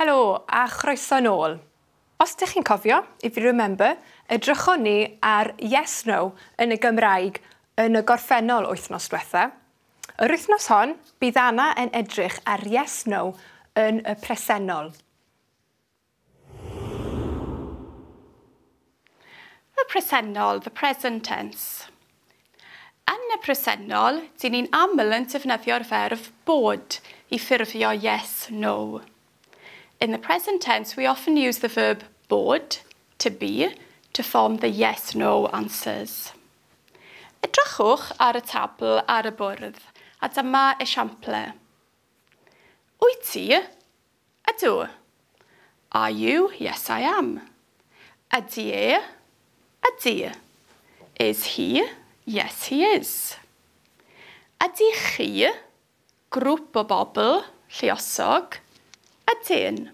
Helo a chroeso nôl. Os ydych chi'n cofio, if you remember, edrychon ni ar yes no yn y Gymraeg yn y gorffennol wythnos diwetha. Yr wythnos hon, bydd Anna yn edrych ar yes no yn y presennol. Y presennol, the present tense. Yn y presennol, dyn ni'n aml yn defnyddio'r ferf bod i ffurfio yes, no. In the present tense, we often use the verb bod, to be, to form the yes, no answers. Edrychwch ar y tabl ar y bwrdd, a dyma esiample. Wyt ti? Ydw. Are you? Yes, I am. Ydy e? Ydy. Is he? Yes, he is. Ydy chi? Grŵp o bobl, lluosog. Ydyn.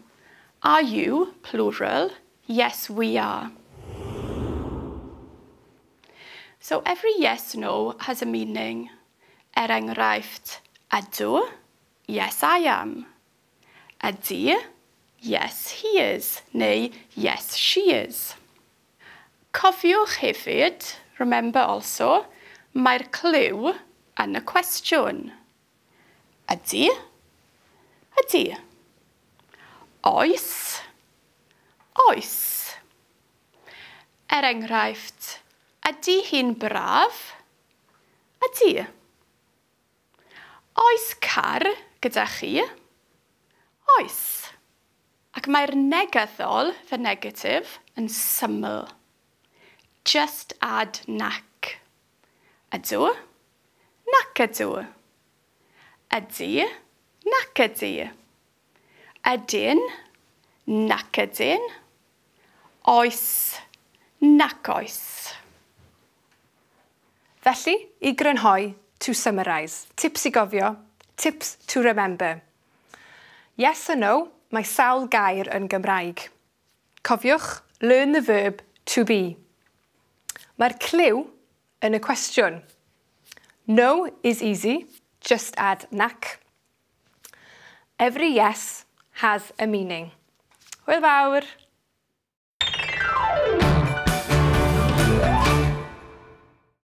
Are you, plural? Yes, we are. So every yes, no has a meaning. Er enghraifft, ydw, yes, I am. Ydy, yes, he is, neu yes, she is. Cofiwch hefyd, remember also, mae'r clyw yn y cwestiwn. Ydy? Ydy. Oes? Oes. Er enghraifft, ydy hi'n braf? Ydy. Oes car gyda chi? Oes. Ac mae'r negyddol, the negative, yn syml. Just add nac. Ydw, nac ydw. Ydy, nac ydy. Ydyn, nac ydyn. Oes, nac oes. Felly, i grynhoi, to summarise. Tips i gofio, tips to remember. Yes or no, mae sawl gair yn Gymraeg. Cofiwch, learn the verb to be. Mae'r clyw yn y cwestiwn. No is easy, just add nac. Every yes has a meaning. Hwyl fawr!